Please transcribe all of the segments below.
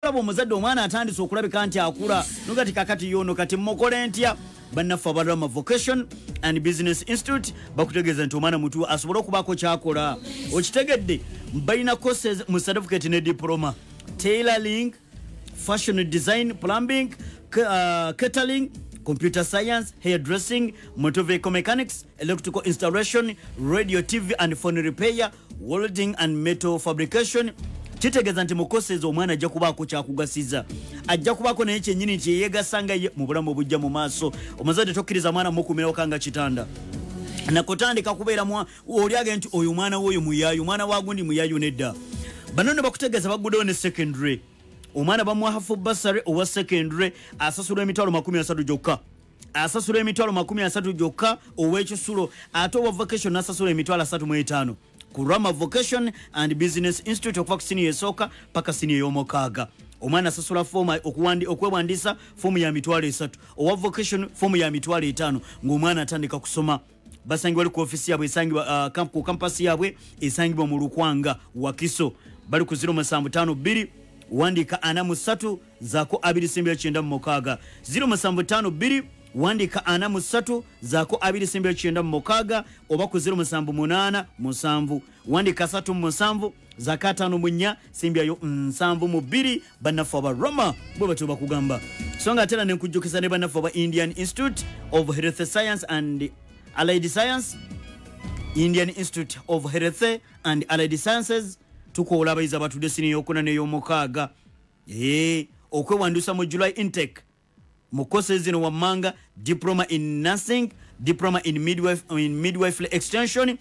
Olaba omuzadde, omwana atandise okulabika nti akula, nogati kakati yono kati mukole ntya? Bannaffe aba Rama Vocation and Business Institute bakutegeeza nti omwana mutu asobole okubaako kyakola. Okitegedde? Balina courses mu certificate ne diploma: tailoring, fashion design, plumbing, catering, computer science, hairdressing, motor vehicle mechanics, electrical installation, radio, TV and phone repair, welding and metal fabrication. Kitegeeza nti mu courses omwana ajja kubaako kyakugasiza, ajja kubaako naye kyennyini nti yeyegasanga ye mu bulamu obujja mu maaso. Omuzadde tokkiriza mwana mukuumirawo nga kitanda nakutandika kubeera oli age nti oyo omwana woyo muyaayu, omwana wa gundi muyaayu. Nedda. Bano ne bakutegeeza baguddewo ne secondary. Omwana bamuwa half bursary. Owa secondary asasula 30,000 gyokka, asasula 30,000 gyokka ow'ekisulo, ate owa vocation nasasula 35,000 ku Rama Vocation and Business Institute, okuva ku siniya esooka paka siniya ey'omukaaga. Omwana asasula foomu okwewandiisa, foomu ya 30,000. Owa vocation foomu ya 50,000, ng'omwana atandika kusoma. Basangibwa ali ku ofisi yaabwe esangibwa ku campus yaabwe esangibwa mu Lukwanga, Wakiso. Bali ku 0752 wandika 43 zaako 2 96, 0752 wandika 43 zaako 296, oba ku 0787 wandika 37 zaako 54 simbyayo 72. Bannaffe aba Roma bwe batyo bakugamba. So nga ate era nenkujjukiza ne bannaffe aba Indian Institute of Health Science and Allied Science. Indian Institute of Health and Allied Sciences, tukoola abayizi abatudde siniya eyokuna n'ey'omukaaga okwewandiisa mu July intake mu courses zino wammanga: diploma in nursing, diploma in midwifery extension,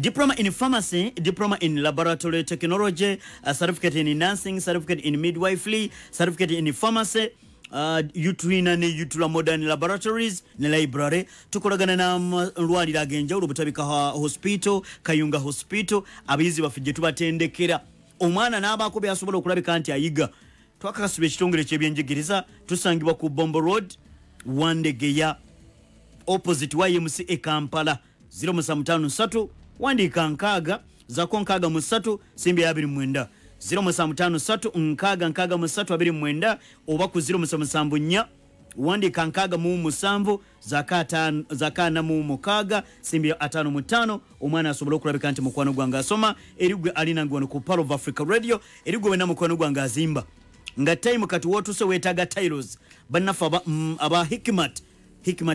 diploma in pharmacy, diploma in laboratory technology, a certificate in nursing, certificate in midwifery, certificate in pharmacy, UTRINA ne UTRA modern laboratories ne library. Tukolagana n'amalwaliro ag'enjawulo, Butabika Hospital, Kayunga Hospital. Abayizi baffe gye tubatendekera, omwana n'abaako byasobola okulabika nti ayiga. Twakakasibwa ekitongole ky'ebyenjigiriza. Tusangibwa ku Bombo Road, Wandegeya, opposite YMCA Kampala. 0753 wandiika 60 zako 63 simbi 29, 0753 60 63 29, oba ku 0774 wandiika 67 zaka 46 simbi 55, omwana asobole okulabika nti mukwano gwange asoma. Erigwe alinange wano ku Pearl of Africa Radio, erigwe wena mukwano gwange azimba nga time kati wotuse weetaaga tiles, bannaffe aba Hikmat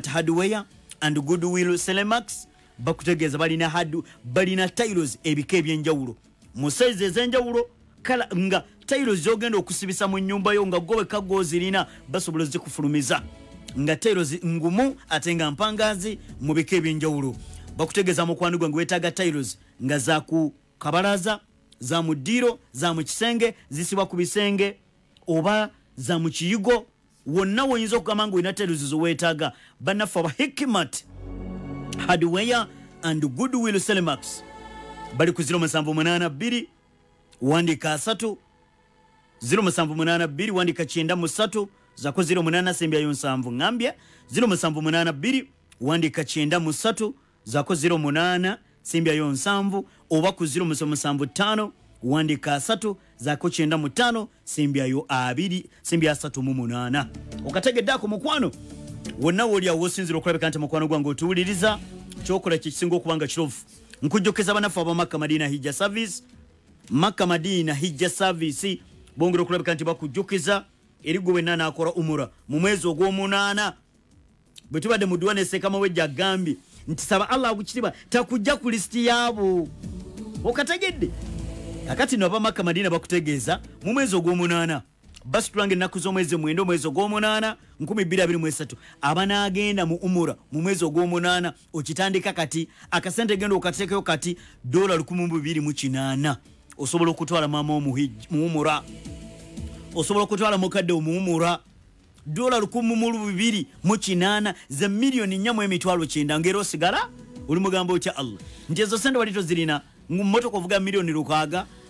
Hardware and Goodwill Selemax bakutegeeza balina balina tiles ebika ebyenjawulo mu size ez'enjawulo, kala nga tiles zogenda okusibisa mu nnyumba yo nga gwe kagozirina, basobola zikufulumiza nga tiles ngumu ate nga mpangazi mu bika ebyenjawulo. Bakutegeeza mukwano gwange weetaaga tiles nga za ku kabalaza, za mu ddiiro, za mu kisenge, zisibwa ku bisenge oba za mu kiyigo, wonna woyinza okugamba nga olina tiles zoweetaaga. Bannaffe aba Hikmat Hardware and Goodwill Selemax bali ku 0782 wandika 3, 0782 wandika 93 zako 08 sembyayo 7. Ŋambye 0782 wandika 93 zako 08 sembyayo 7, oba ku 0775 wandika 3 zako 95 sembyayo 2 sembya 38. Okategedde ako mukwano? Wonna woli awo osinzira okulabika nti mukwano gwange otuwuliriza, kyokola kyekisinga okuba nga kirovu. Nkujjukiza bannaffe aba Makka Madina Hijja Service. Makka Madina Hijja Service bongera okulabika nti bakujjukiza eri gwe wenna naakola umura mu mwezi ogw'omunaana. Bwe tubadde mu dduwa ne Ssekamawejja agambye nti saba Allah akukitiibwa takujja ku lisiti yaabo. Okategedde? Kakati no aba Makka Madina bakutegeeza mu mwezi ogw'omunaana basitulanga ennaku z'omwezi 9, omwezi ogw'omunaana 2023. Abanaagenda mu umura mu mwezi ogw'omunaana, okitandika kati, akasente genda okateekayo kati, dola 1208. Osobola okutwala maama mu umura, osobola okutwala mukadde omuwumura, dola 1208, ze 4,900,000, ngaera osigala oli mugamba otya Allah nti ezo sente wali tozirina. Motoka ovuga 6 million,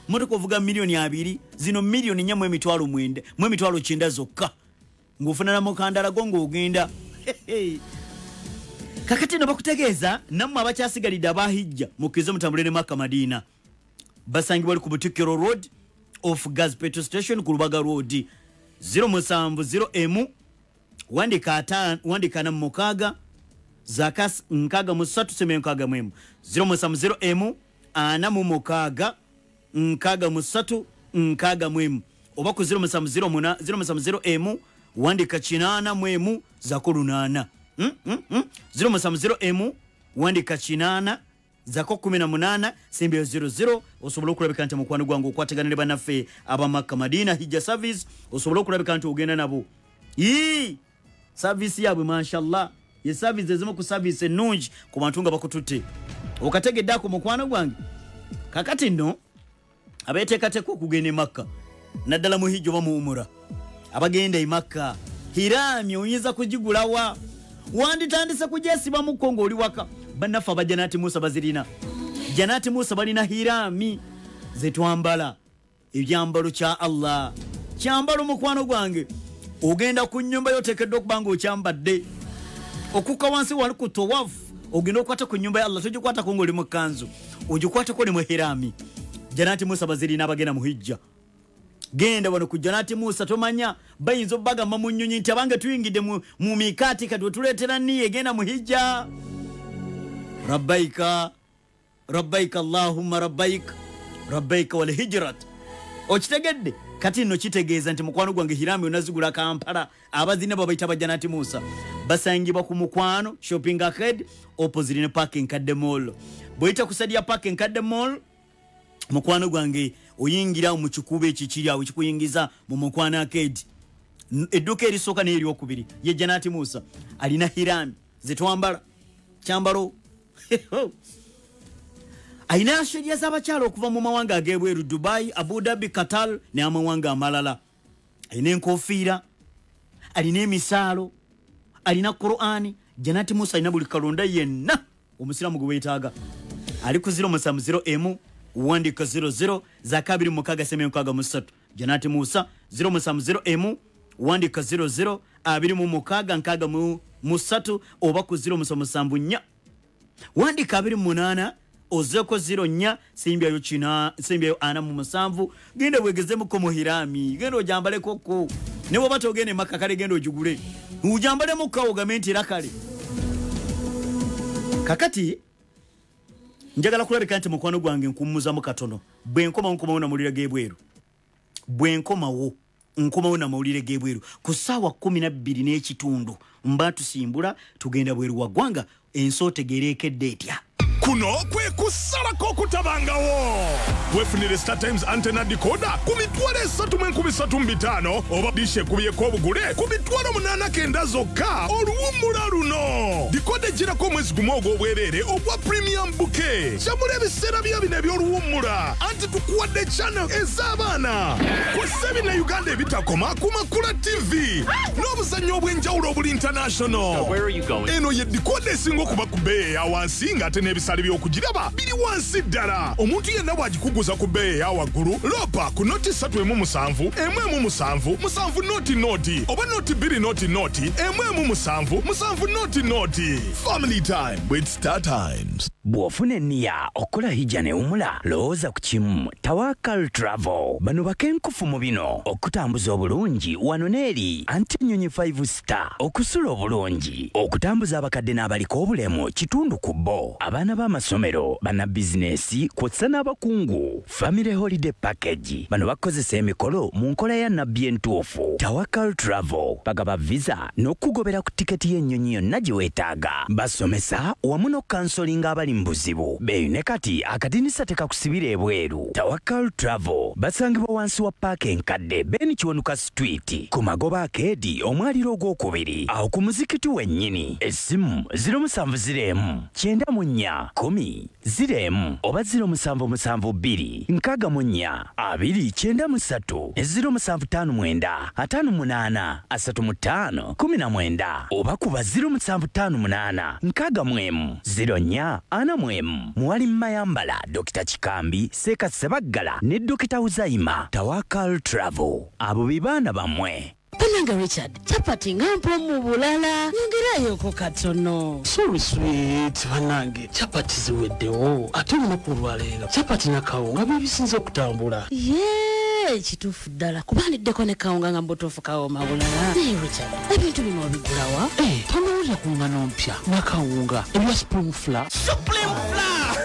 motoka ovuga 20 million, zino 4,900,000 zokka, ng'ofuna namukandala go ng'ogenda. Kakati no bakutegeeza nammwe abakyasigalidde abahijja, mukkirize mutambule ne Makka Madiina. Basangibwa ali ku Butikiro Road, Off gas petrol station ku Lubaga Road. 070 wandika 5 wandika 46 zakas 63 seme 61 070 m 46 63 61 oba ku 070 070 m wandika 8 mwemu zako 8 070 m wandika 8 zako 18 simbi 00. Osobola okulabika nti mukwano gwange okwatagana ne bannaffe abamakka Madina Hijja Service, osobola okulabika nti ogenda nabo. Ii service yabwe mashallah, ye service ezimu ku service ennungi ku bantu nga bakututte. Okategedde ako mukwano gwange. Kakati nno abeteekateeka okugenda e Makka naddala mu hijja oba mu umura, abagenda e Makka hirami oyinza kugigulawa? Wanditandise kugyesibamuko ng'oli waka. Bannaffe aba Janati Musa bazirina. Janati Musa balina hirami zetwambala, ebyambalo kya Allah kyambalo mukwano gwange. Ogenda ku nnyumba yo oteekeddwa okuba ng'okyambadde. Okukka wansi wali ku tawafu, ogenda okwata ku nnyumba ya Allah, togikwatako ng'oli mu kkanzu, ogikwatako ne mu hirami. Janati Musa bazirina abagenda mu hijja. Genda wano ku Janati Musa, tomanya bayinza obbagamba mu nnyonyi nti abange tuyingidde mu mikaati kati wetuleetera nniye, genda mu hijja. Rabbaika rabbaika allahumma rabbaik rabbaika wal hijrat. Okitegedde? Kati nno kitegeeza nti mukwano gwange hirami onazigula Kampala. Abazina babayita ba Janati Musa, basangibwa ku Mukwano Shopping Arcade opposite ne Park Enkadde Mall. Bw'oyita ku side ya Park Enkadde Mall mukwano gwange oyingira mu kikubo ekikiri awo kikuyingiza mu Mukwano Arcade. Edduuka erisooka n'eryokubiri ye Janati Musa, alina hirami zetwambala kyambalo. Alina sheria z'abakyala okuva mu mawanga ag'ebweru, Dubai, Abu Dhabi, Qatar n'amawanga amalala. Alina enkofiira, alina emisaalo, alina Qur'ani. Janati Musa alina buli kalonda yenna omusiraamu gwe weetaaga. Ali ku 070 m wandika 00 za 26 seme 63. Janati Musa 070 m wandika 00 26 63 oba ku 074 wandika 28 ozeko 04 simbyayo kina simbyayo 47. Genda wegezemuko mu hirami, genda ojambaleko ko ne bwoba togende Makka kale genda ojugule ujambalemu kawo gamenti rakale. Kakati njagala kulabika nti mukwano gwange nkummuzamu katono. Bwe nkomawo nkomawo namawulire g'ebweru, bwe nkomawo nkomawo namawulire g'ebweru ku ssaawa 12 n'ekitundu mba tusimbula tugenda bweru wa ggwanga. Ensi otegeerekedde etya? Kuno kwe kusalako okutabangawo. Wefunire Star Times antenna decoder ku mitwalo 3,305 oba dish ekubyeko obugule ku mitwalo 890 zokka oluwummula luno. Decoder ejjirako omwezi gumu ogw'obwereere ogwa premium bouquet. Kyamula ebiseera bya bino eby'oluwummula anti tukuwadde channel ez'abaana kw'ossa bino Uganda ebitakoma ku Makula TV n'obuzannyo obw'enjawulo obuli international. Eno ye decoder esinga okuba ku bbeeyi eya wansi ng'ate n'ebisale by'okugiraba biri wansi ddala. Omuntu yenna bw'agikuguza ku bbeeyi eya waggulu, loopa ku noti 3 7 1 7 7 0 0 oba noti 2 0 0 1 1 7 7 0 0. Family time with Star Times. Bw'ofuna enniya okukola hijja ne umula, lowooza ku kimu, Tawakal Travel. Bano bakenkufu mu bino: okutambuza obulungi wano n'eri, anti ennyonyi 5 star, okusula obulungi, okutambuza abakadde n'abaliko obulemu kitundu ku bo, abaana b'amasomero, bannabizinesi kw'ossa n'abakungu. Family holiday package, bano bakozesa emikolo mu nkola ya nabbi entuufu. Tawakal Travel bagaba visa n'okugobera ku tiketi y'ennyonyi yonna gye weetaaga. Basomesa wamu n'okukansolinga abali mu buzibu. Beeyune kati akadinisa tekakusibira ebweru. Tawakal Travel basangibwa wansi wa paaka enkadde Ben Kiwanuka Street ku magoba akeedi omwaliro ogwokubiri awo ku muzikiti wennyini. Essimu 070 94 10 0 oba 0772 64 293 0759 58 35 19 oba kuba 0758 61 04 41. Mwalimu Mayambala, Dr. Chikambi, Seka Sebaggala ne Dr. Uzaima. Tawakal Travel, abo be baana bammwe. Banange Richard, chapati nga mpomu bulala, nyongerayoko katono. Sorry sweet, banange, chapati ziweddewo. Ate olunaku olwaleero, chapati n'akawunga bye bisinze okutambula. Ye, Kituufu ddala, kuba ndiddeko ne kawunga nga mbutuufu kawooma bulala. Naye Richard, ebintu bino obigulawa? Tonowulira ku ngano mpya n'akawunga ebya Supreme Flour? Supreme Flour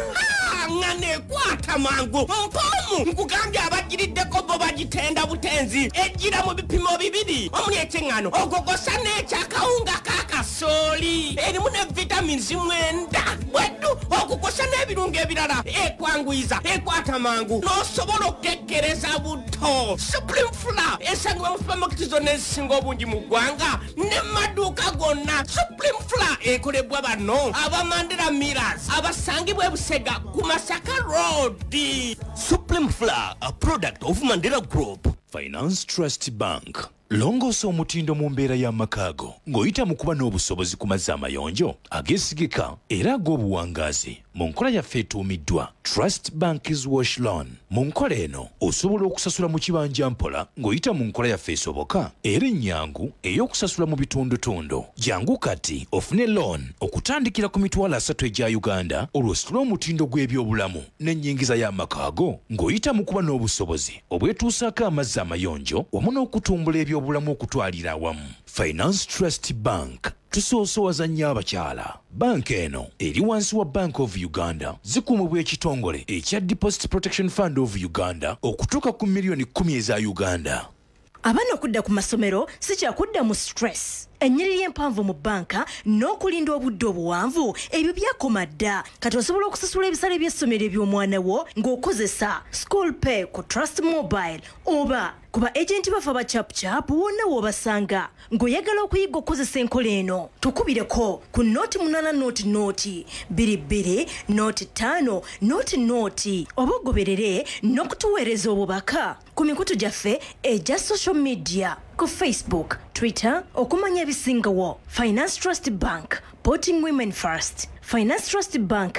ngano ekwata mangu, mpoomu. Nkugambye, abagiriddeko bo bagitenda butenzi. Ejjira mu bipimo bibiri omuli ekyeŋŋano ogogosa n'ekyakawunga kakasooli. Erimu ne vitamins 9 bweddu, okukosa n'ebirungo ebirala. Ekwanguyiza, ekwata mangu, n'osobola okukekkereza buto. Supreme Flour esangibwa mu supamaketi zonna ezisinga obungi mu ggwanga ne maduuka gonna. Supreme Flour ekolebwa bano aba Mandela Millers abasangibwa ebusega ku Masaka Road. Supreme Flour, a product of Mandela Group. Finance Trust Bank. Longoosa omutindo mu mbeera y'amakaago ng'oyita mu kuba n'obusobozi ku mazzi amayonjo ageesigika era ag'obuwangaazi mu nkola yaffe etuumiddwa Trust Bank's Wash Loan. Mu nkola eno osobola okusasula mu kibanja mpola ng'oyita mu nkola yaffe esoboka era ennyangu ey'okusasula mu bitundutundu. Jangu kati ofune loan okutandikira ku 300,000 egya Uganda, olwo ositule omutindo gw'ebyobulamu n'ennyingiza y'amakaago ng'oyita mu kuba n'obusobozi obwetuusaako amazzi amayonjo wamu n'okutumbula ebyobulamu okutwalira awamu. Finance Trust Bank, tusoosowaza nnyo abakyala. Banka eno eri wansi wa Bank of Uganda, zikuumibwa ekitongole ekya Deposit Protection Fund of Uganda okutuuka ku miliyoni 10 eza Uganda. Abaana okudda ku masomero si kyakudda mu stress, ennyiriri empanvu mu bbanka n'okulinda obudde obuwanvu. Ebyo byakoma dda. Kati osobola okusasula ebisale by'essomero eby'omwana wo ng'okozesa School Pay ku Trust Mobile oba ku ba agenti baffe aba ChapChap wonna w'obasanga. Ng'oyagala okuyiga okukozesa enkola eno, tukubireko ku 0800 22 05 00 oba ogoberere n'okutuweereza obubaka ku mikutu gyaffe egya social media ku Facebook, Twitter okumanya ebisingawo. Finance Trust Bank, putting women first. Finance Trust Bank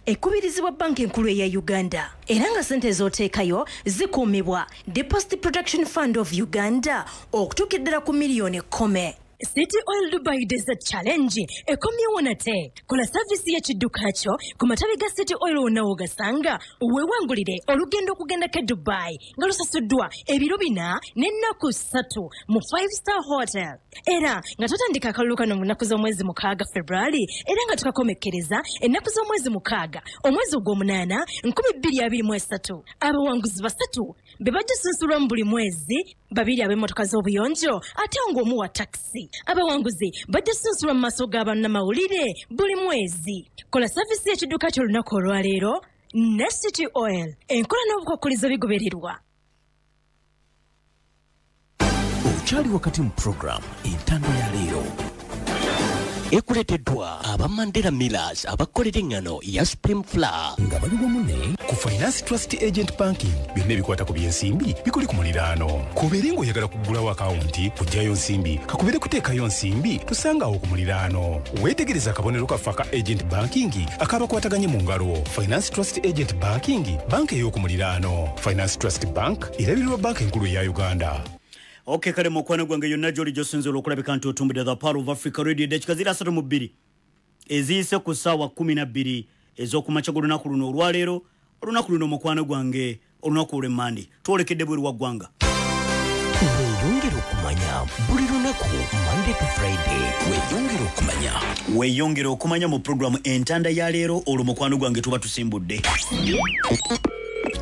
ekubirizibwa Banka Enkulu eya Uganda, era nga sente z'oteekayo zikuumibwa Deposit Protection Fund of Uganda okutuukira ddala ku miliyoni 10. City Oil Dubai Desert Challenge ekomyewo nate. Kola service y'ekidduka kyo ku matabi ga City Oil wonna w'ogasanga, weewangulire olugendo okugendako e Dubai nga lusasuddwa ebiro 4 n'ennaku 3 mu 5 star hotel, era nga tutandika akalulu kano mu nnaku z'omwezi 6 February, era nga tukakomekkereza ennaku z'omwezi 6 omwezi ogw'omunaana 2023. Abawanguzi basatu be bajja sunsulwamu buli mwezi, babiri ab'emmotoka z'obuyonjo ate ng'omu wa takisi. Abawanguzi bajja sunsulwa mu maaso ga bannamawulire buli mwezi. Kola service y'ekidduka ky'olunaku olwaleero ne City Oil. Enkola n'obukwakkulizo bigobererwa. Okyali wakati mu puroguramu Entanda ya Leero, ekuleeteddwa aba Mandela Millers abakolera eŋŋano ya Supreme Flour. Nga bali wamu ne ku Finance Trust Agent Banking, byonna ebikwata ku byensimbi bikuli ku muliraano. Kubeere ng'oyagala kuggulawo akawunti, kuggyayo nsimbi, kakubere kuteekayo nsimbi, tusangawo ku muliraano. Weetegereza akabonero kaffe aka Agent Banking akabakwataganye mu ngalo. Finance Trust Agent Banking, banka ey'oku muliraano. Finance Trust Bank erabirirwa Banka Enkulu eya Uganda. Ok, kale mukwano gwange, yonna gyoli gyosinzira okulabika nti otumbudde The Power of Africa Radio, eddakiika ziri 32 eziyise ku ssaawa 12 ez'okumakya g'olunaku luno olwaleero, olunaku luno mukwano gwange, olunaku olw'emmande. Twolekedde bweru wa ggwanga. Weeyongere okumanya buli lunaku Monday to Friday. Weeyongere okumanya. Weeyongere okumanya mu puroguramu Entanda ya Leero. Olwo mukwano gwange tuba tusimbudde.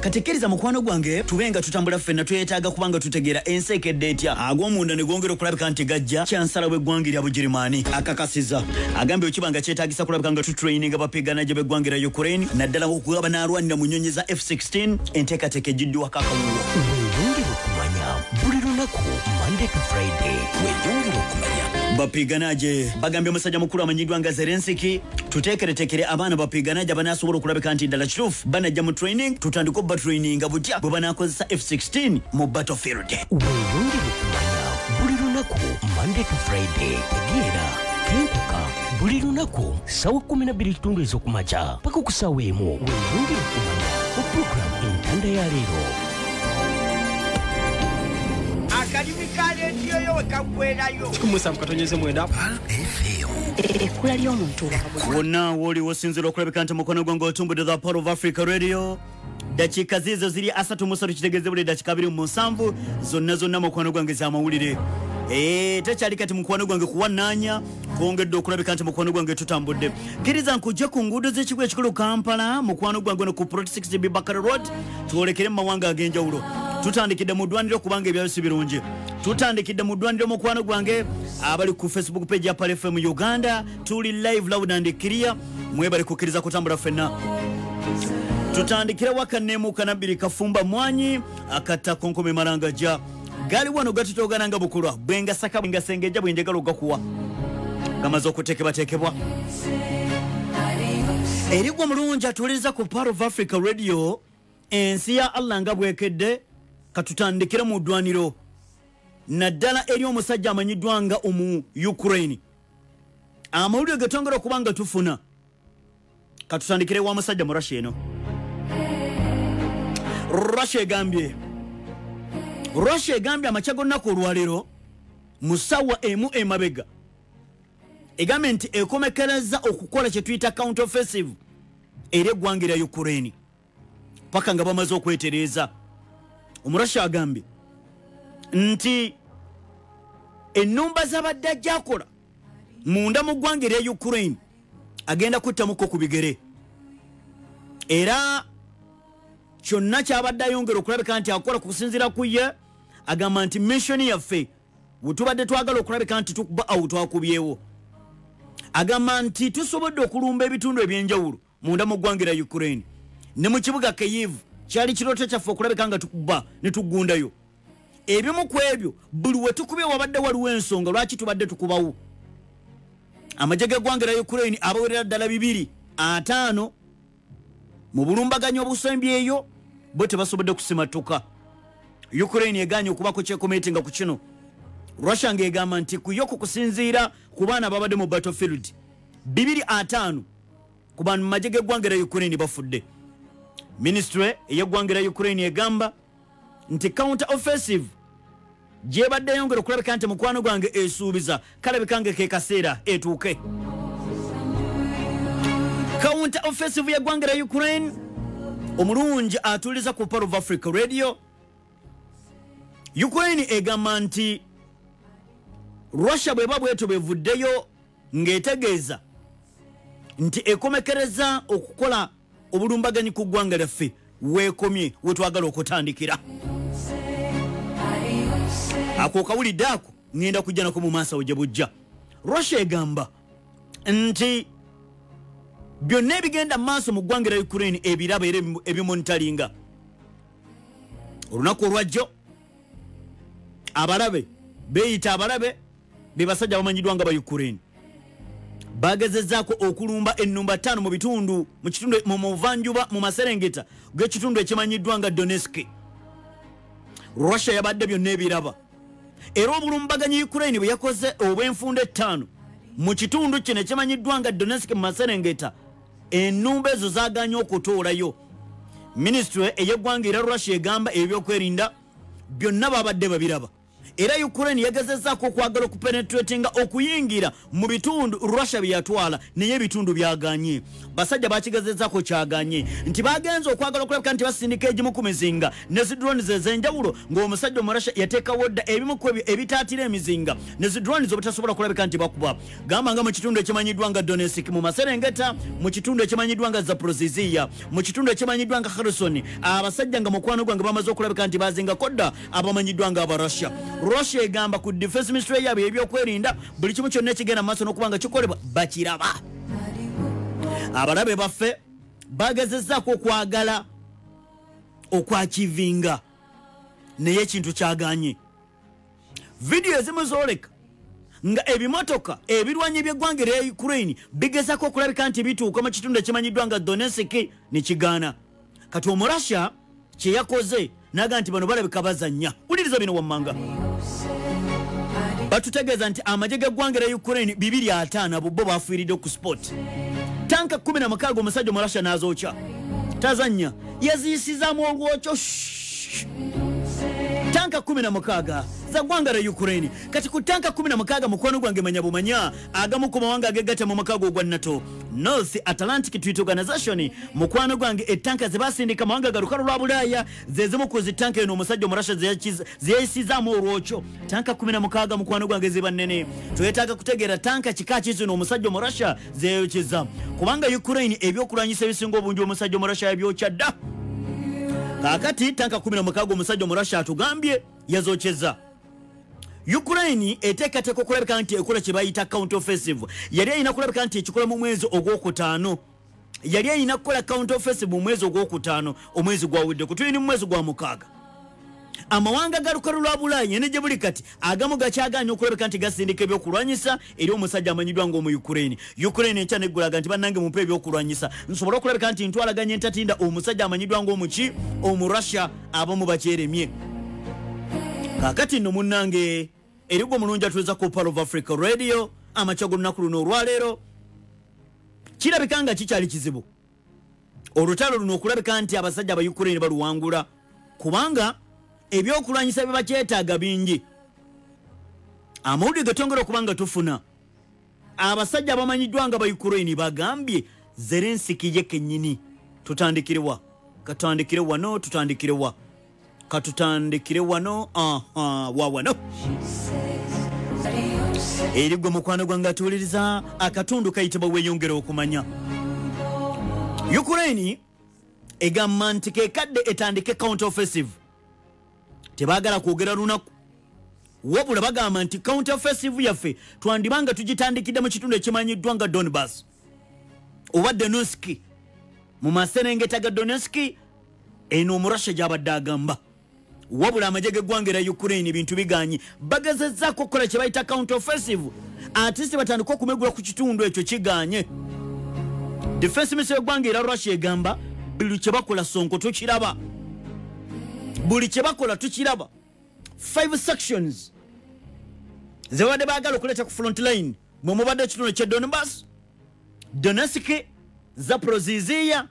Kati kkiriza mukwano gwange tube nga tutambula ffenna. Twetaaga kubanga tutegeera ensi ekedde etya, ag'omunda ne gongera okulabika nti gajja. Chancellor w'eggwanga erya Bugirimaani akakasiza, agambye okiba nga kyetaagisa kulabika nga tutraininga bapiganaje b'eggwanga erya Ukraine, naddala okuba banaalwanira mu nnyonyi za F16. Enteekateeka egiddwako akawuwo. Weeyongere okumanya buli lunaku Monday to Friday. Weeyongere okumanya. Bapiganaje bagambye omusajja mukulu amanyiddwa nga Zelensky, tuteekereteekere abaana bapiganaje abanaasobola okulabika nti ddala kituufu banajja mu training, tutandike obatraininga butya bwe banaakozesa F16 mu battlefield. Weeyongere okumanya buli lunaku Monday to Friday. Tegeera kenkuka buli lunaku sawa 12:15 ez'okumakya paka ku ssaawa 1. Weeyongere okumanya mu puroguramu Entanda ya Leero. Akalimi ka rediyo yo we kaggwerayo. 7.9. Ekkula ly'omuntu. Wonna wooli wosinzira okulabika nti mukono gwange otumbudde The Power of Africa Radio. Dakiika zizo ziri 33, kitegeeze buli dakiika 27 zonna zonna mukwano gwange z'amawulire. Tekyali kati mukwano gwange kuwannaanya kwongedde okulabika nti mukwano gwange tutambudde. Kkiriza nkujje ku nguudo z'ekibuga ekikulu Kampala, mukwano gwange ono ku Plot 6 Bakari Road, twolekere mu mawanga ag'enjawulo. Tutandikidde mu ddwaniro kubanga ebyayo si birungi. Tutandikidde mu ddwaniro mukwano gwange abali ku Facebook page ya Pearl FM Uganda, tuli live loud and clear, mwebale kukkiriza kutambula ffenna. Tutandikira waka nemuka nabiri kafumba mwanyi akata konkome maranga ja gali wano gatutogana nga bukulwa bwenga saka bwenga sengeja bwenjagala ogakuwa gamaze okuteekebwateekebwa. Erigwa mulungi atuuliriza ku Pearl of Africa Radio, ensi ya Allah nga bwekedde. Katutandikire mu ddwaniro naddala eri omusajja amanyiddwa nga omu Ukraine. Amawulire getongera okuba nga tufuna, katutandikire wa musajja mu Russia eno. Russia egambye amakya g'olunaku olwaleero mu ssaawa emu emabega, egambye nti ekomekereza okukola kye tuyita counter offensive eri eggwanga erya Ukraine paka nga bamaze okwetereeza. Omurasha agambye nti ennumba z'abadde ajja akola munda mu ggwanga erya Ukraine agenda kuttamuko ku bigere, era kyonna kyabadde ayongera okulabika nti akola kusinziira ku ye. Agamba nti mission yaffe bwe tubadde twagala okulabika nti tukuba awo twakubyewo. Agamba nti tusobodde okulumba ebitundu ebyenjawulo munda mu ggwanga erya Ukraine ne mu kibuga Kyiv. Kyali kirooto kyaffe okulabika nga tukuba ne tugundayo. Ebimu ku ebyo buli we tukubye wabadde waliwo ensonga lwaki tubadde tukubawo. Amagye g'eggwanga erya Ukraine abawerera ddala 250 mu bulumbaganyi obusembyeyo bo tebasobodde kusimatuka. Ukraine eganye okubako kyekometinga ku kino. Russia ng'egamba nti ku yo kusinziira ku baana ababadde mu battlefield 250 ku bantu mu magye g'eggwanga erya Ukraine bafudde. Ministry ey'eggwanga erya Ukraine egamba nti counter offensive gyebadde eyongera okulabika nti mukwano gwange esuubiza kalabika nga ke kaseera etuuke. Counter offensive y'eggwanga erya Ukraine, omulungi atuuliza ku Pearl of Africa Radio. Ukraine egamba nti Russia bweba bwetyo bwevuddeyo ng'etegeeza nti ekomekereza okukola obulumbaganyi ku ggwanga lyaffe, weekomye wetwagala okutandikira. Ako kawulidde ako ŋŋenda kujja nako mu maaso awo gye bujja. Russia egamba nti byonna ebigenda mu maaso mu ggwanga lya Ukraine ebiraba era ebimonitalinga. Olunaku olwajjo abalabe beeyita abalabe be basajja bamanyiddwa nga ba Ukraine bagezezzaako okulumba ennumba 5 mu bitundu mu kitundu mu muvanjuba mu maserengeta g'ekitundu ekimanyiddwa nga Donetsk. Russia yabadde byonna ebiraba, era obulumbaganyi Ukraine bwe yakoze obw'enfunda 5 mu kitundu kino ekimanyiddwa nga Donetsk mu maserengeta, ennumba ezo zaaganye okutoolayo. Ministry ey'eggwanga era Russia egamba ebyokwerinda byonna babadde babiraba, era Ukraine yagezezzaako okwagala okupenetratinga okuyingira mu bitundu Russia bye yatwala, naye ebitundu byaganye. Basajja bakigezezzaako kyaganye nti bagenze okwagala okulabika nti basindika egimu ku mizinga ne zi drones ez'enjawulo, ng'omusajja Omurasha yateekawo dda ebimu ku ebyo ebitaatira emizinga ne zi drones obutasobola kulabika nti bakuba. Gamba nga mu kitundu ekimanyiddwa nga Donetsk mu maserengeta, mu kitundu ekimanyiddwa nga Zaporozhye, mu kitundu ekimanyiddwa nga Kherson, abasajja nga mukwano gwange bamaze okulabika nti bazingako dda abamanyiddwa nga Abarussia. Russia egamba ku defense ministry yaabwe ebyokwerinda buli kimu kyonna ekigenda mu maaso n'okuba nga kikolebwa bakiraba. Abalabe baffe bagezezzaako okwagala okwakivinga, naye ekintu kyaganye. Vidiyo ezimu zooleka nga ebimotoka ebirwanyi by'eggwanga erya Ukraine bigezaako okulabika nti bituuka mu kitundu ekimanyiddwa nga Donetsk ne kigaana. Kati Omurasha kye yakoze naga nti bano balabika bazannya. Wuliriza bino wammanga. Batutegeeza nti amagye g'eggwanga erya Ukraine 250 abo bo bafiiridde ku spot. Tanka 16 omusajja Omurasha n'azookya. Tazannya, yaziyisizaamu olwokyo. Tanka 16 za ggwanga la Ukraine. Kati ku tanka 16, mukwano gwange, manya bumanya agamu ku mawanga agegatta mu mukago gwa NATO, North Atlantic Treaty Organization, mukwano gwange, etanka zebasindika mawanga ga lukalu lwa Bulaaya zezimu ku zitanka eno omusajja Omurasha zeyayisizaamu olwokyo. Tanka 16, mukwano gwange, ziba nnene. Twetaaga kutegeera tanka kika ki zino omusajja Omurasha zeyayokeza, kubanga Ukraine ebyokulwanyisa ebisinga obungi omusajja Omurasha yabyokya dda. Kaakati tanka 16 omusajja Omurasha atugambye yazokyeza. Ukraine eteekateeka okulabika nti ekola kye bayita counter offensive. Yali erina kulabika nti ekikola mu mwezi ogwokutaano. Yali erina kukola counter offensive mu mwezi ogwokutaano, omwezi gwawedde, kutulini mu mwezi gwa mukaaga. Amawanga ga lukalu lwa Bulaaya ne gye buli kati agamu gakyagaanye okulabika nti gasindika ebyokulwanyisa eri omusajja amanyiddwa ng'omu Ukraine. Ukraine enkya neggulaga nti, "Bannange, mumpe ebyokulwanyisa nsobole okulabika nti ntwalaganya entatinda omusajja amanyiddwa ng'omuki, Omurussia." Abamu bakyeremye. Kaakati nno munnange, erigwo omulungi atuweza ku Pearl of Africa Radio, amakya g'olunaku luno olwaleero, kirabika nga kikyali kizibu olutalo luno okulabika nti abasajja aba Ukraine baluwangula, kubanga ebyokulwanyisa bye bakyetaaga bingi. Amawulire getongera okuba nga tufuna, abasajja abamanyiddwa nga ba Ukraine bagambye Zelensky ye kennyini. Tutandikirewa? Katutandikire wano, tutandikirewa? Katutandikire wano. Aha, wa wano eri gwe mukwano gwange atuwuliriza akatundu kayitibwa Weeyongera Okumanya. Ukraine egamba nti kekadde etandike counter offensive. Tebaagala kwogera lunaku, wabula bagamba nti counter offensive yaffe twandibanga tugitandikidde mu kitundu ekimanyiddwa nga Donbas oba Donetsk, mu maserengeta ga Donetsk eno Omurasha gy'abadde agamba. Wabula amagye g'eggwanga era Ukraine ebintu biganye. Bagezezzaako okukola kye bayita counter offensive, ate si batandika okumegula ku kitundu ekyo, kiganye. Defense minister y'eggwanga era Russia egamba buli kye bakola sonko tukiraba, buli kye bakola tukiraba. Five sections zebadde baagala okuleeta ku front line mwe mubadde ekitundu ekye Donbas, Donetsk, Zaporozhye.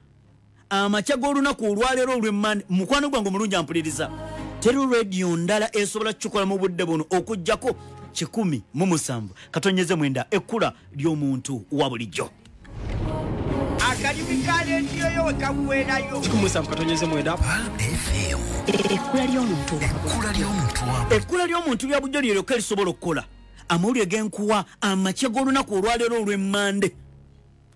Amakya g'olunaku olwaleero olw'emmande, mukwano gwange omulungi ampuliriza, teri rediyo ndala esobola kukikola mu budde buno okugjako 107.9, ekkula ly'omuntu wa bulijjo. Akalimi ka rediyo yo we kaggwerayo. 107.9. Ekkula ly'omuntu. Ekkula ly'omuntu lya bulijjo lyeryoka erisobola okukola. Amawulire g'enkuwa amakya g'olunaku olwaleero olw'emmande,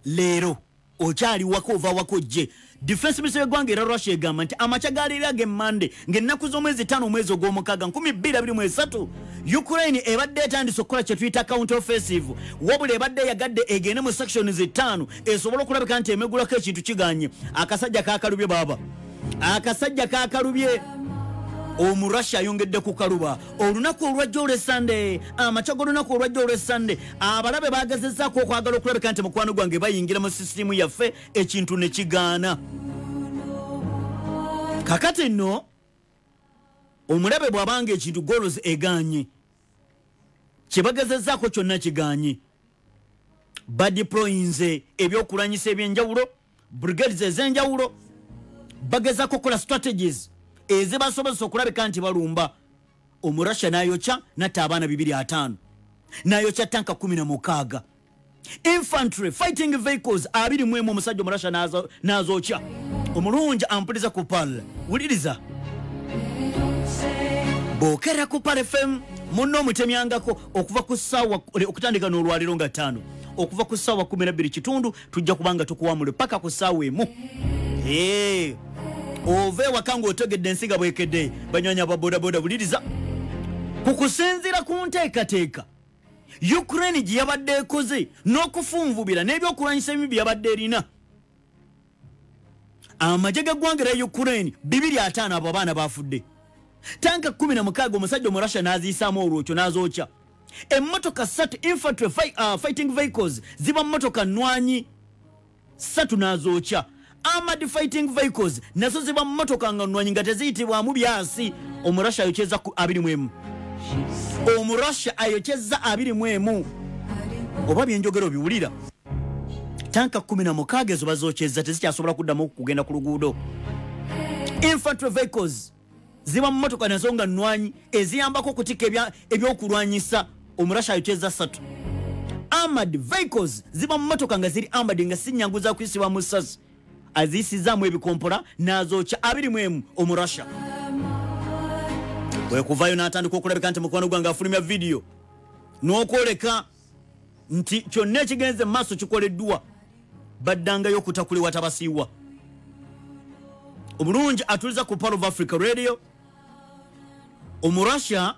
leero okyali waka, ova wako jje. Defense minister y'eggwanga era Russia egamba nti amakya ga leero ag'emmande, ng'ennaku z'omwezi 5, omwezi ogw'omukaaga 2023, Ukraine ebadde etandise okukola kye tuyita counter offensive, wabula ebadde eyagadde egende mu sections 5 esobole okulabika nti emegulako ekintu, kiganye. Akasajja kakalubye baaba, akasajja kakalubye. Omurasha ayongedde ku kaluba. Olunaku olwajja olwesande, amakya g'olunaku olwajja olwesande, abalabe bagezezzaako okwagala okulabika nti mukwano gwange bayingira mu sisitimu yaffe, ekintu ne kigaana. Kakati nno omulabe bw'abanga ekintu goals eganye, kye bagezezzaako kyonna kiganye. Badeployinze ebyokulwanyisa ebyenjawulo, brigades ez'enjawulo, bagezaako okukola strategies ezibasobozesa okulabika nti balumba. Omurasha n'ayokya natta abaana 205, n'ayokya tanka 16, infantry fighting vehicles 21, omusajja Omurasha n'azookya. Omulungi ampuliza ku Pearl, wuliriza, bw'okerera ku Pearl FM munno omutemyangako okuva ku ssaawa okutandika n'olwaliro nga 5, okuva ku ssaawa 12 kitundu tujja kubanga tukuwamule paka ku ssaawa 1. Hey. Ova ewaka ng'otegedde ensiga bwekedde. Banywanya ba bodaboda, buliriza. Ku kusinziira ku nteekateeka Ukraine gye yabadde ekoze n'okufunvubira n'ebyokulwanyisa ebimu bye yabadde erina, amagye g'eggwanga erya Ukraine 205 abo abaana bafudde, tanka 16 omusajja Omurasha n'aziyisaamu olwokyo n'azookya, emmotoka 3, infantry fighting vehicles, ziba mmotoka nwanyi 3, n'azookya, armored fighting vehicles nazo ziba mmotoka nga nnwanyi nga teziyitibwamu byasi. Omurasha ayokyeza ku 21, Omurasha ayokyeza 21. Oba byenjogera obiwulira? Tanka 16 ezo bazokyeza, tezikyasobola kuddamu kugenda ku luguudo. Infantry vehicles Ziba mu mmotoka nazo nga nnwanyi eziyambako okutikka ebyokulwanyisa. Omurasha ayokyeza 3. Armored vehicles ziba mu mmotoka nga ziri armored, nga si nnyangu za kuyisibwa mu ssazi. Aziyisizaamu ebikompola n'azookya 21 Omurasha. Bwe kuvayo n'atandika okulabika nti mukwano gwange afulumya vidiyo n'okwoleka nti kyonna ekigenze mu maaso kikoleddwa. Baddangayo okutakuliwa tabasiiwa. Omulungi atuliza ku Pearl of Africa Radio. Omurasha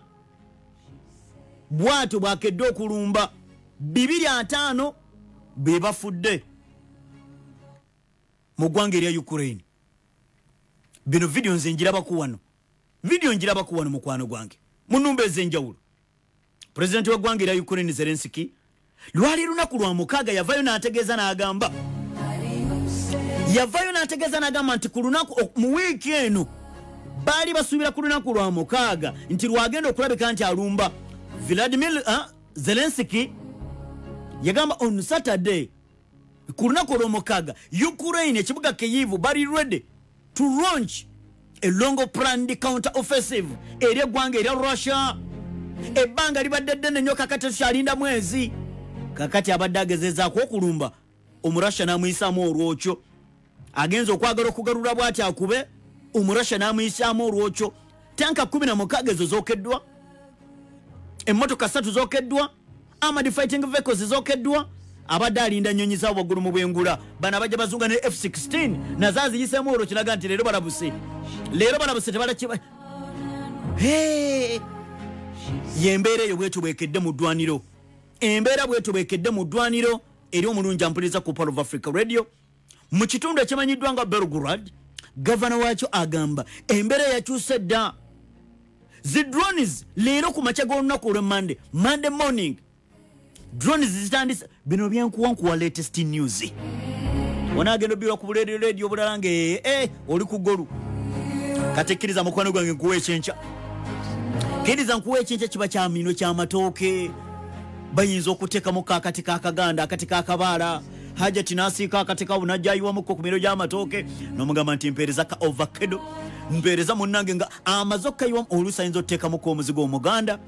bw'atyo bw'akedde okulumba 205 be bafudde mu ggwanga erya Ukraine. Bino vidiyo nze njirabako wano, vidiyo njirabako wano mukwano gwange mu nnumba ez'enjawulo. Pulezidenti w'eggwanga erya Ukraine Zelensky lwali lunaku lwa mukaaga yavayo n'ategeeza n'agamba, yavayo n'ategeeza n'agamba nti ku lunaku mu wiiki eno baali basuubira ku lunaku lwa mukaaga nti lwagenda okulabika nti alumba. Vladimir Zelensky yagamba on Saturday ku lunaku olw'omukaaga Ukraine ekibuga Kyiv bali ready to launch a long planned counter offensive eri eggwanga erya Russia. Ebbanga libadde ddene nnyo, kakati tukyalinda mwezi. Kakati abadde agezezaako okulumba, Omurasha n'amuyisaamu olwokyo. Agenza okwagala okugalula bw'ati akube, Omurasha n'amuyisaamu olwokyo. Tanka 16 ezo zookeddwa, emmotoka 3 zookeddwa, armored fighting vehicles zookeddwa. Abadde alinda nnyonyi za waggulu mu bwengula. Bano abajja bazunga ne F16 nazo aziyiseemu olwo, kiraga nti leero balabuse, leero balabuse tebalakiba. Yembeera eyo bwetyo bwekedde mu ddwaniro, embeera bwetyo bwekedde mu ddwaniro eri omulungi ampuliriza ku Pearl of Africa Radio. Mu kitundu ekimanyiddwa nga Belgrade, gavana waakyo agamba embeera yakyuse dda. Zi drones leero ku makya g'olunaku olw'e Monday, Monday morning, drones zitandise. Bino byenkuwa nkuwa latest news. Onaagenda obbirwa ku buleediyo leediyo obulala nga oli ku ggolu. Kati kkiriza mukwano gwange nkuwa ekyenkya, kkiriza nkuwa ekyenkya kiba kya minwe ky'amatooke. Bayinza okuteekamu akati k'akaganda, akati k'akabaala. Hajati n'asiika akati kawo n'ajja ayiwamuko ku miro gy'amatooke n'omugamba nti mpeereza ka ovakado, mpeereza munnange nga amaze okkayiwamu. Oluusi ayinza okuteekamuko omuzigo omuganda,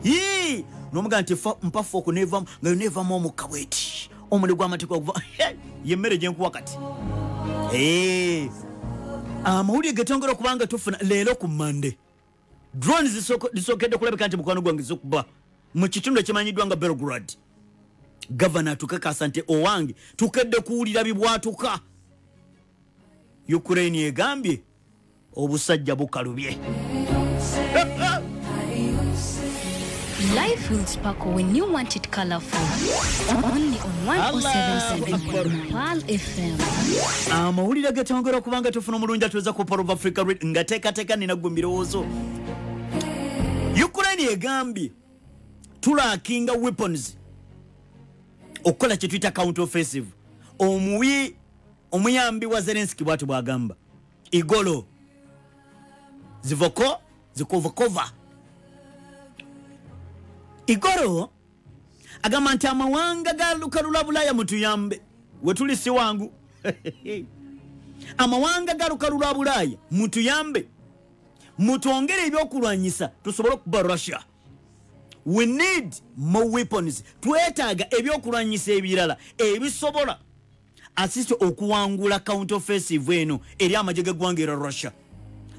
yii, n'omugamba nti mpa fork n'evamu nga yonna evamu omukka bweti, omuli gw'amatooke oguva. Ye mmere gye nkuwa kati. Amawulire getongera okubanga tufuna leero ku Monday, drones zisookedde kulabika nti mukwano gwange zikuba mu kitundu ekimanyiddwa nga Belgrade. Gavana tukakasa nti owange tukedde kuwulira bibwatuka. Ukraine egambye obusajja bukalubye. Life will sparkle when you want it colorful. Only on 107.7 Pearl FM. Amawulire getongera okubanga tufuna omulungi atuweza ku Pearl of Africa Radio nga teekateeka nina gwe mbirowoozo. Ukraine egambye tulackinga weapons okukola kye tuyita counter offensive. Omuwi omuyambi wa Zelensky bw'atyo bw'agamba Igolo zivoko zikovokova. Igoro agamba nti amawanga ga lukalula Bulaya mutuyambe, wetuli si wangu. Amawanga ga lukalula Bulaya mutuyambe, mutwongere ebyokulwanyisa tusobole okuba Russia. We need more weapons. Twetaaga ebyokulwanyisa ebirala ebisobola assist okuwangula counter offensive eno eri amagye g'eggwanga erya Russia.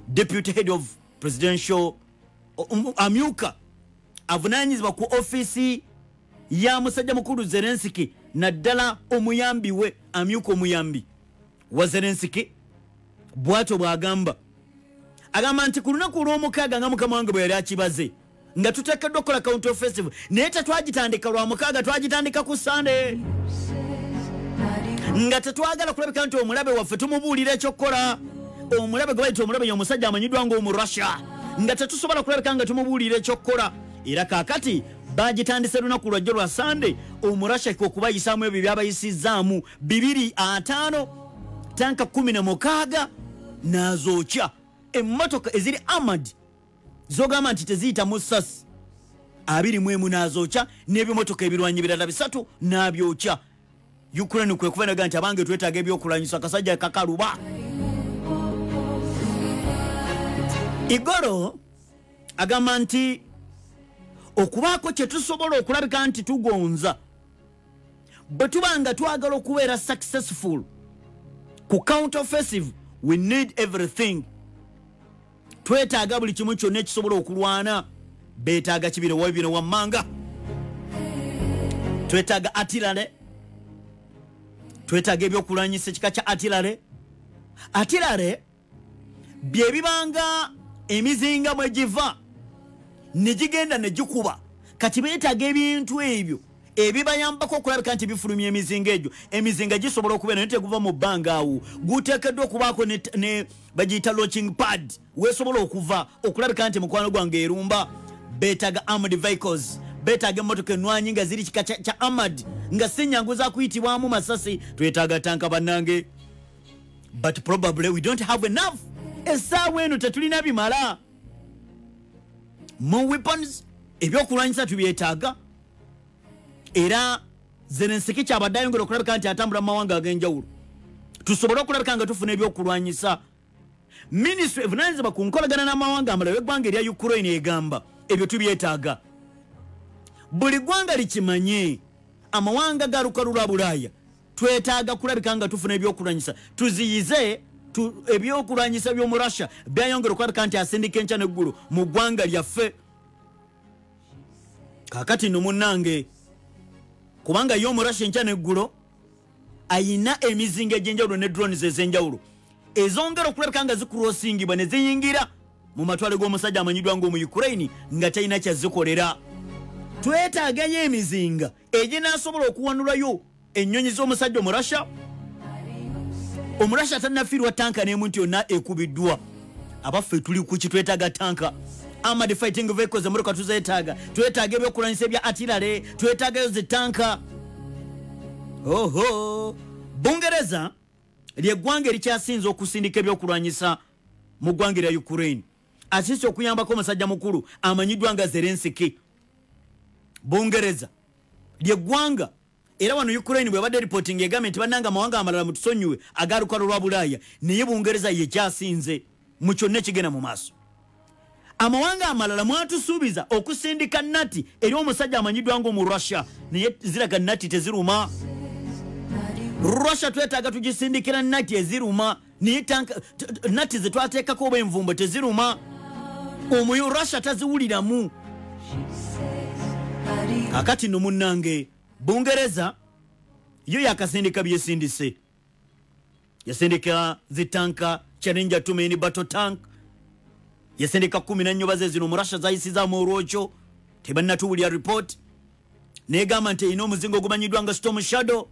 Deputy head of presidential amyuka avunaanyizibwa ku ofiisi ya musajja mukulu Zelensky, naddala omuyambi we, amyuka omuyambi wa Zelensky bw'atyo bw'agamba. Agamba nti ku lunaku olw'omukaaga nga mukama wange bwe yali akibaze nga tuteekeddwa okukola counter offensive, naye tetwagitandika lwa mukaaga, twagitandika ku Sunday, nga tetwagala kulabika nti omulabe waffe tumubuulira ekyokukola. Omulabe gwe bayita omulabe y'omusajja amanyiddwa ng'Omurussia, nga tetusobola kulabika nga tumubuulira ekyokukola. Era kaakati bagitandise lunaku lwajjo lwa Sunday, Omurussia kwe okubayisaamu ebyo byabayisizaamu 205 tanka 16 n'azookya. Emmotoka eziri armored zogamba nti teziyita mu ssasi 21 n'azookya, n'ebimotoka ebirwanyi birala 3 n'abyokya. Ukraine kwe kuva naga nti abange twetaaga ebyokulwanyisa, akasajja kakaluba. Igoro agamba nti okubaako kye tusobola okulabika nti tugonza bwe tuba nga twagala okubeera successful ku counter offensive, we need everything. Twetaaga buli kimu kyonna ekisobola okulwana. Beetaaga kibiro wa bino wammanga. Twetaaga artillery, twetaaga ebyokulwanyisa ekika kya artillery. Artillery bye bibanga emizinga mwe giva ne gigenda ne gikuba. Kati beetaaga ebintu ebyo ebibayambako okulabika nti bifulumya emizinga egyo. Emizinga gisobola okubeera naye teguva mu bbanga awo, guteekeddwa okubaako ne bagiyita launching pad weesobola okuva okulabika nti mukwano gwange erumba. Beetaaga armored vehicles, beetaaga emmotoka ennwanyi nga ziri kika kya armored nga si nnyangu za kuyitibwamu masasi. Twetaaga tanka bannange, but probably we don't have enough. Essaawa eno tetulina bimala. More weapons, ebyokulwanyisa tubyetaaga. Era Zelensky kyabadde ayongera okulabika nti atambula mu mawanga ag'enjawulo tusobole okulabika nga tufuna ebyokulwanyisa. Minisitule evunaanyizibwa ku nkolagana n'amawanga amalala eggwanga erya Ukraine egamba ebyo tubyetaaga. Buli ggwanga likimanye, amawanga ga lukalu lwa Bulaaya twetaaga kulabika nga tufuna ebyokulwanyisa, tuziyize ebyokulwanyisa by'omu Russia byayongera okulabika nti asindika enkya n'eggulo mu ggwanga lyaffe. Kaakati nno munnange, kubanga ye omurasha enkya n'eggulo ayina emizinga egy'enjawulo ne drones ez'enjawulo ezongera okulabika nga zikurosingibwa ne ziyingira mu matwale g'omusajja amanyiddwa ng'omu Ukraine nga talina kyazikolera. Twetaagayo emizinga eginaasobola okuwanulayo ennyonyi z'omusajja omurasha. Omurasha tannafiirwa tanka n'emu nti yonna ekubiddwa. Abaffe tuli ku ki? Twetaaga tanka, armored fighting vehicles, emmotoka tuzeetaaga, twetaaga ebyokulwanyisa ebya artillery, twetaagayo zitanka. Oho, Bungereza lyeggwanga erikyasinze okusindika ebyokulwanyisa mu ggwanga erya Ukraine, asiise okuyambako omusajja mukulu amanyiddwa nga Zelensky. Bungereza lyeggwanga, era wano Ukraine bwebadde reporting egambye nti bannange amawanga amalala mutusonyiwe aga lukalu lwa Bulaaya, naye Bungereza yekyasinze mu kyonna ekigenda mu maaso. Amawanga amalala mwatusuubiza okusindika nati eri omusajja amanyiddwa ng'omu Russia, naye ziraga nati teziruma. Russia twetaaga tugisindikira nati eziruma, naye nati ze twateekako oba envumbo teziruma. Omuyo Russia taziwuliramu. Kakati nno munnange, Bungereza yo yakasindika byesindise. Yasindika zitanka Challenger 2 main battle tank, yasindika 14 baze zino mu Russia zayisizaamu olwokyo, tebannatuwulira report. Negamba nti erina omuzingo ogumanyiddwa nga Storm Shadow,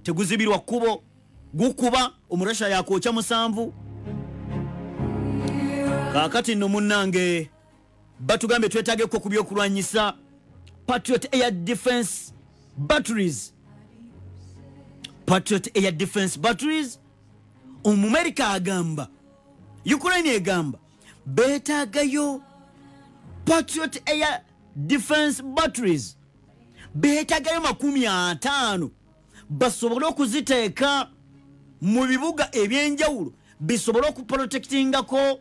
teguzibirwa kkubo, gukuba omurasha yakwokya 7. Kaakati nno munnange batugambye twetaageko ku byokulwanyisa Patriot Air Defense Batteries. Patriot Air Defense Batteries, Omumerika agamba, Ukraine egamba beetaagayo Patriot Air Defense Batteries, beetaagayo 50 basobole okuziteeka mu bibuga ebyenjawulo bisobole okuprotectingako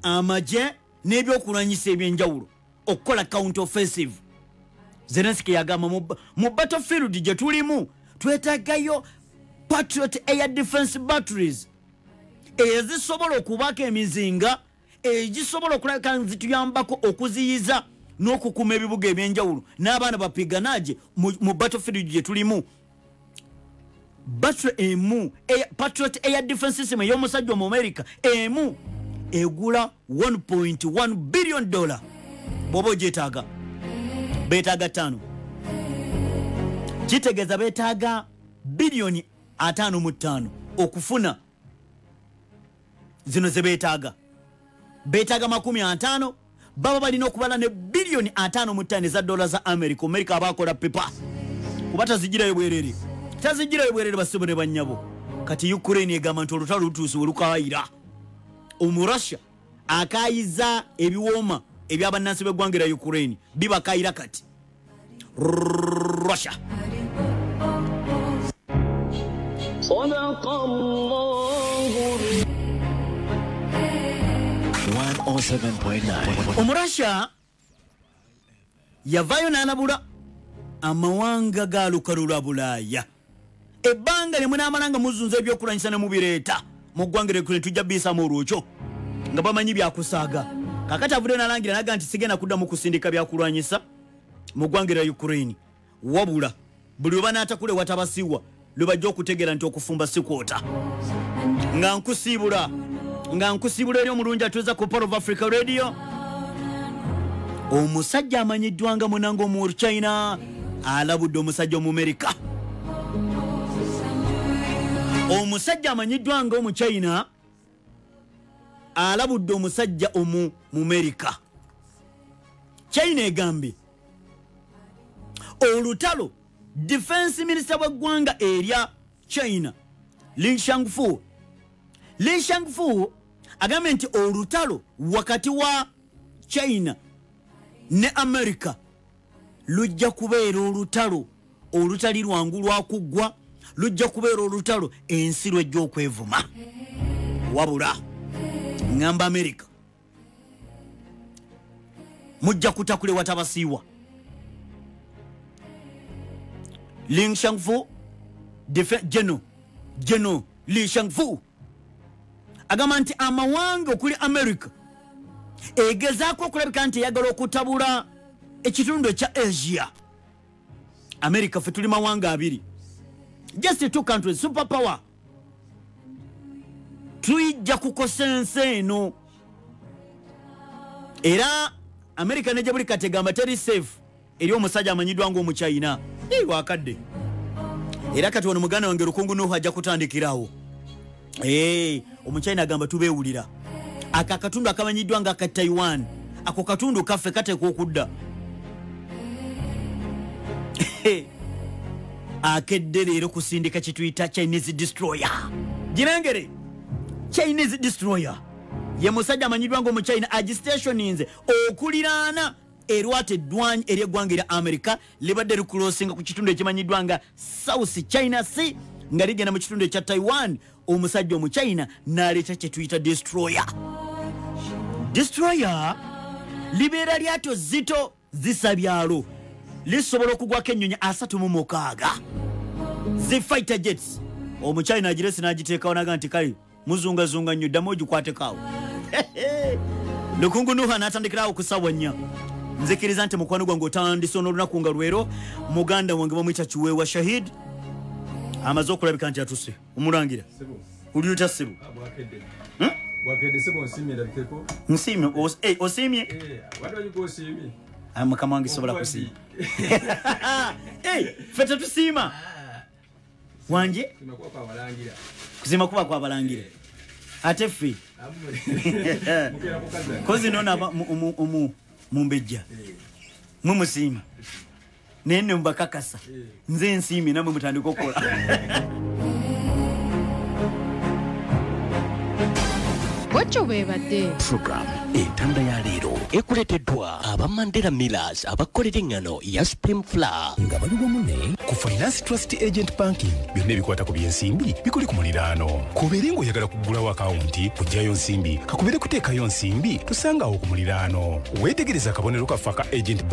amagye n'ebyokulwanyisa ebyenjawulo okukola counter offensive. Zelensky yagamba mu battlefield gye tulimu twetaagayo Patriot Air Defense Batteries ezisobola okubaako emizinga egisobola okulabika zituyambako okuziyiza n'okukuuma ebibuga ebyenjawulo n'abaana bapiganaje mu battlefield gye tulimu. Battery emu Patriot Air Defense System ey'omusajja mu America emu egula $1.1 billion. Bw'oba ogyetaaga beetaaga 5, kitegeeza beetaaga biliyoni 55 okufuna zino ze beetaaga. Beetaaga 50, baba balina okubala ne biliyoni 55 eza dola za America. America abakola pepa kuba tazigirayo bwerere, tazigirayo bwerere basibo ne bannyabo. Kati Ukraine egamba nti olutalo lutuuse we lukaayira. Omurasha akaayiza ebiwooma ebyabannansi b'eggwanga erya Ukraine bibakaayira kati Russia. 107. 107.9. Omurasha yavayo n'alabula amawanga ga lukalu lwa Bulaaya. Ebbanga lye munaamalanga muzunza ebyokulwanyisa ne mubireeta mu ggwanga lya Ukraine tujja biyisaamu olwokyo nga bamanyi byakusaaga. Kakati avuddeyo n'alangira n'agamba nti sigenda kuddamu kusindika byakulwanyisa mu ggwanga lya Ukraine, wabula buli lwe banaatakula ewatabasiwa lwe bajja okutegeera nti okufumba si kwota. Nga nkusiibula eri omulungi atuuza ku Pearl of Africa Radio. Omusajja amanyiddwa nga munange omu China alabudde omusajja Omumerika. Omusajja amanyiddwa nga Omuchina alabudde omusajja Omumerika. China egambye olutalo defense minister w'eggwanga erya China Li Shangfu. Li Shangfu agambye nti olutalo wakati wa China ne America lujja kubeera olutalo olutali lwangu lwakuggwa, lujja kubeera olutalo ensi lwejja okwevuma. Wabula ngamba America mujja kutakula watabasiiwa. Li Shangfu General Li Shangfu agamba nti amawanga okuli America egezaako okulabika nti eyagala okutabula ekitundu ekya Asia. America ffe tuli mawanga abiri, just two countries, super power. Tujja kukosa ensi eno. Era America nejja buli kategamba teri safe eri omusajja amanyiddwa ng'Omuchina. Wakadde. Era kati wano muganda wange Lukungu Nuhu ajja kutandikirawo. Omuchina agamba tubeewulira. Aka katundu akamanyiddwa nga ka Taiwan, ako katundu kaffe kateekwa okudda. Akedde leero kusindika kituyita Chinese destroyer. Girengere Chinese destroyer ye musajja amanyiddwa ng'Omuchina agitationinze okuliraana erwata eddwanyi ery'eggwanga erya America libadde likulosinga ku kitundu ekimanyiddwa nga South China Sea nga ligenda mu kitundu ekya Taiwan. Omusajja Omuchina n'aleeta kye tuyita destroyer. Destroyer libeera lyato zito zisabyalo, lisobola okugwako ennyonyi 36 zi fighter jets. Omuchina agirese n'agiteekawo n'agamba nti kale muzungazunga nnyo, ddamu ogikwatekawo. Lukungu Nuha n'atandikirawo ku ssaawa 4. Nzikiriza nti mukwano gwange otandise n'olunaku nga lwero. Muganda wange bamuyita Kiweewa Shahid amaze okulabika nti atuse. Omulangira ulyuta ssebo? Nsiimye. Osiimye? Mukama wange sobola kusiima. Ffe tetusiima. Wanje kusiima kuba kwabalangira ate ffe kozi nona mumbejja mumusiima naye nno mbakakasa nze nsiimye namwe mutandika okukola. Bwatyo bwebadde program entanda ya leero ekuleeteddwa aba Mandela Millers abakolera eŋŋano ya Spring Flour nga bali wamu ne ku Finance Trust Agent Banking. Byonna ebikwata ku byensimbi bikuli ku muliraano. Kubeere ng'oyagala kuggulawo akawunti, kuggyayo nsimbi, kakubere kuteekayo nsimbi, tusangawo ku muliraano. Weetegereza akabonero kaffe aka Agent